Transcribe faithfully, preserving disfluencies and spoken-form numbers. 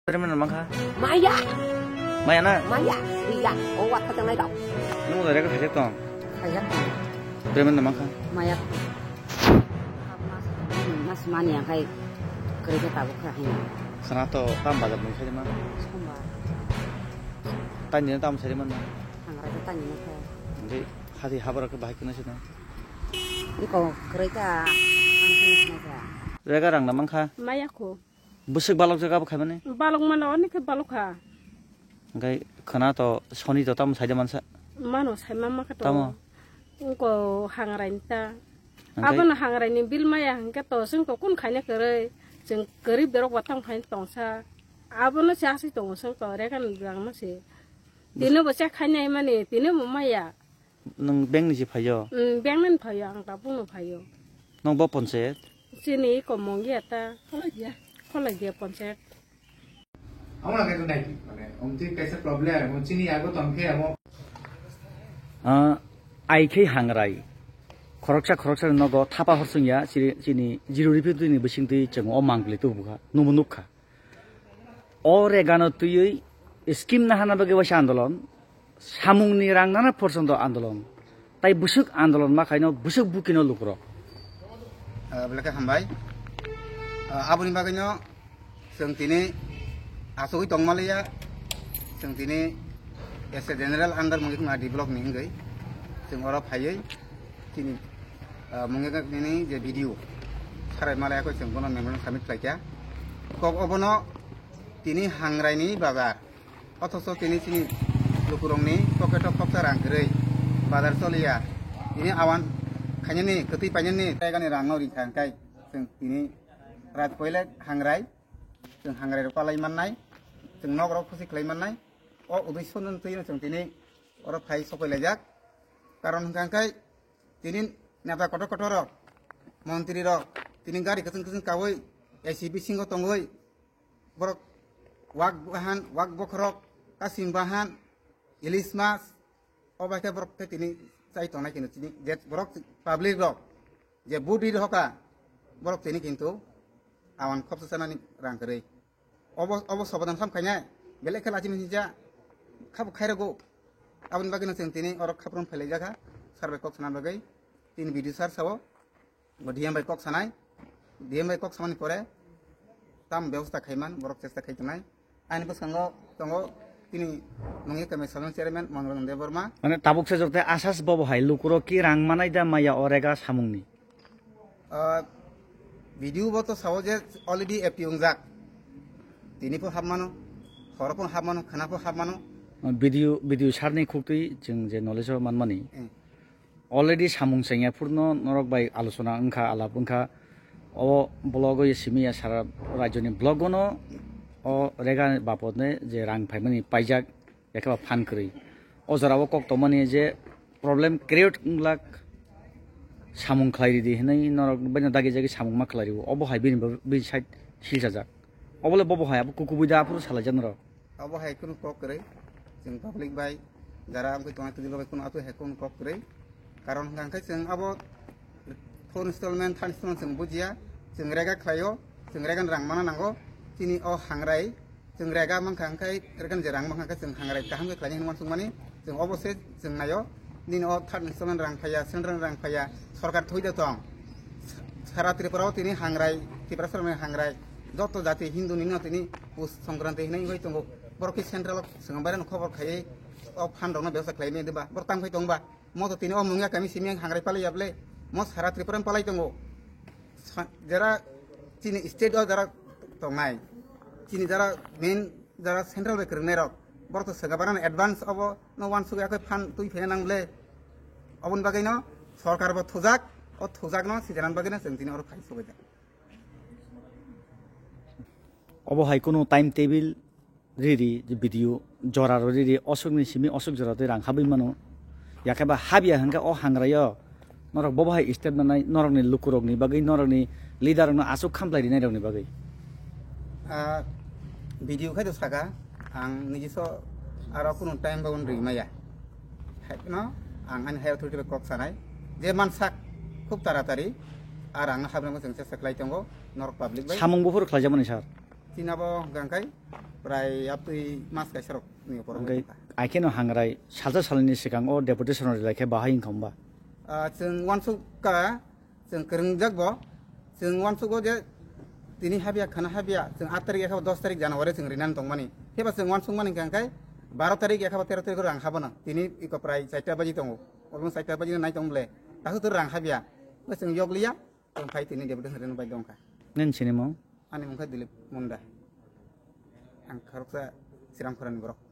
Tremen na mangkha? Maya. Maya na? Maya. Iya. O wat patang nai dok. Nung udah rek khaijak tong. Khaijak tong. Tremen na mangkha? Maya. Mas mani angkai kerja tabuk kah ini. Sana to tam bazar mung sai man. Sombar. Tani na tam sai man na. Angrai tani na kah. Ngai hadi habar ke bahai kena sih na. Iko kerja. Rega rang na mangkha? Maya ko. Bwswk balok jaga bo khaimani? Balok mano, oni khe balok kha. Hwnkhe khwna to soni to tamo saida mansa? Mano sai mama kha to. Tamo? Wngko hangrai ni ta. Hwnkhe? Abono hangrai ni bill maya hwnkhe to, chwng to kun khaina kwrwi. Chwng kwrwi berok bo tamo khaina tongsa. Abono se aswk tongo chwng to, regan rang no se. Tini bo se khaina mani, tini bo maya. Nwng bank ni se phaio? Mm, bank ni phaio, ang tabuk no phaio. Nwng bo panchayat? Chini iko Mongia ta. Kholadia. Kholadia panchayat. Amo na kaitor nai ki, mane, omtwi kaisa problem, mo chini yago tongkhe amo. Ah, ai khe hangrai. Khoroksa khoroksa nogo thapa horsung ya, chini, chini jiru ripi twi ni bising twi chwng o mangpili tubukha, numu nukha. O regano twiwi scheme nahana bagwi waisa andolon, samungni rang nana porjonto andolon, tai bwswk andolon ma khaino bwswk bukino lukurok. Ah, belai khe hambai. Ah, aboni bagwino chwng tini achugwi tongmaliya, chwng tini as a general under mungwi khna D block ni wngwi chwng oro phaiwi chini, ah, mungwi nini je video sarai malai khe chwng bono memorandum submit khlaikha. Kok obono tini hangrai ni bazar. Othocho tini chini lukurokni pocket o khoksa rang kwrwi bazar choliya. Tini awan khainani, kwtwi painani, taigani rangno ringkha hwnkhe chwng tini rat koilek hangrai, chwng hangrai rok palai mannai, chwng nok rok khusi khlai mannai. O udui sono twi chwng tini oro phai sokoi laijak. Karon hwnkha hwnkhe tini neta kotor kotor rok, montri rok tini gari kwchwng kwchwng kaui A C bisingo tongwi borok wak bahan, wak bokhorok, kasing bahan, ilis mas, o bai khe borok khe tini chai tongnai kintu tini je borok public rok je vote ri rohorkha borok tini kintu awan khopsa chanani rang kwrwi. Obo, obo sobadan sam khainai belai khe lachi misi ja khabo khairago. Aboni bagwino chwng tini oro khaprum phailaijak kha sir bai kok sana bagwi tini video sir sao. Bo D M bai kok sanai, D M bai kok samani pore tam bebosta khaiman borok chesta khai tongnai. Ani bwskango tongo tini nungni kami sajon chairman Mangalang Debbarma. Mane tabuk se jorte asas bobo hai lukurok ki rang manai da maya o rega samungni. Ah, video bo to sao je already A P ungjak. Tini pho hap mano, horo pho hap mano, khana pho hap mano. Video, video sarni khuktwi chwng je knowledge o manmani. Eh. Already samung chengya phurno norok bai alochona wngkha, alap wngkha. O blogo ye simi ya sara rajyoni blogo no o rega bapotne je rang phaimani paijak, ekheba phan kwrwi. O jorao kok tongmani je problem create wnglak, samung khlai ridi hinwi norok baino dagi jagi samung ma khlai rio. Obo hai bini, bini side silchajak. Obole bobo hai abo kukubui da aphuru salaijak norok. Abo hai kunu kok kwrwi, chwng public bai jara wngwi tongnai tini bagwi kunu atu hai kunu kok kwrwi. Karon hwnkha hwnkhe chwng abo four installment, third installment chwng bujiya, chwng rega khlaio, chwng regan rang mana nango, chini o hangrai chwng rega mankha hwnkhe regan je rang mankha hwnkhe chwng hangrai kaham khe khlainai hinwi uansukmani, chwng obo se chwng naio, nini o third installment rang phaiya, central rang phaiya, sorkar thwi de tong. Sara Tripura o tini hangrai, Tripura sara hangrai, joto jati Hindu nini o tini Pus Songkranti hinwi wngwi tongo. Borok khe central o swngam bairano khobor khaiwi o phan rokno bebosta khlai maya diba? Borok tang phai tongba? Mo to tini o mungya kami simi hangrai palai ya ble? Mo sara Tripura palai tongo. Sa-, jara chini state o jara tongnai, chini jara main jara central bai kwrwngnai rok, borok to swngam bairano advance obo no uansukya khe phan twi phaina nang ble? Oboni bagwi no sorkar bo thujak, o thujak no sijanan bagwi no chwng tini oro phai sogwi jak. Obo hai kunu time table riri, video jora rok riri, osok ni simi osok jora twi rang habwi mano. Yakhe ba habya hwnkhe o hangrai o norok bobo hai step nanai, norok ni lukurok ni bagwi, norok ni leader rok no aswk khamlai rinai rok ni bagwi. Ah, video khai to saka, ang nijiso aro kunu time bo ri maya. Hai no, ang ani high authority bai kok sanai, je mansak khub taratari, ar ang habna mo chwng chesta khlai tongo, norok public bai. Samung buphuru khlaijak mani sir. Tinabo hwnkha khe prai yaptwi mas kaisarok ni opor hwnkha. Hwnkhe akheno hangrai salsa salni swkang o deputation rok rilai khe bahai wngkha hwnba? Ah, chwng uansukha, chwng kwrwngjak bo, chwng uansugo je tini habya khana habya, chwng aat tarik ekha dos tarik January chwng rinani tongmani. Phiba chwng uansukmani hwnkha khe baro tarik ekha ba tero tarik rang habana. Tini iko prai chaita baji tongo. Almost chaita baji nai tong ble. Takhuk to rang habya. Bo chwng yokliya. Tong phai tini deputation rinani bai dongkha. Nini sinimung? Ani mungkha Dilip Munda. Ang khoroksa Siramkhorani borok.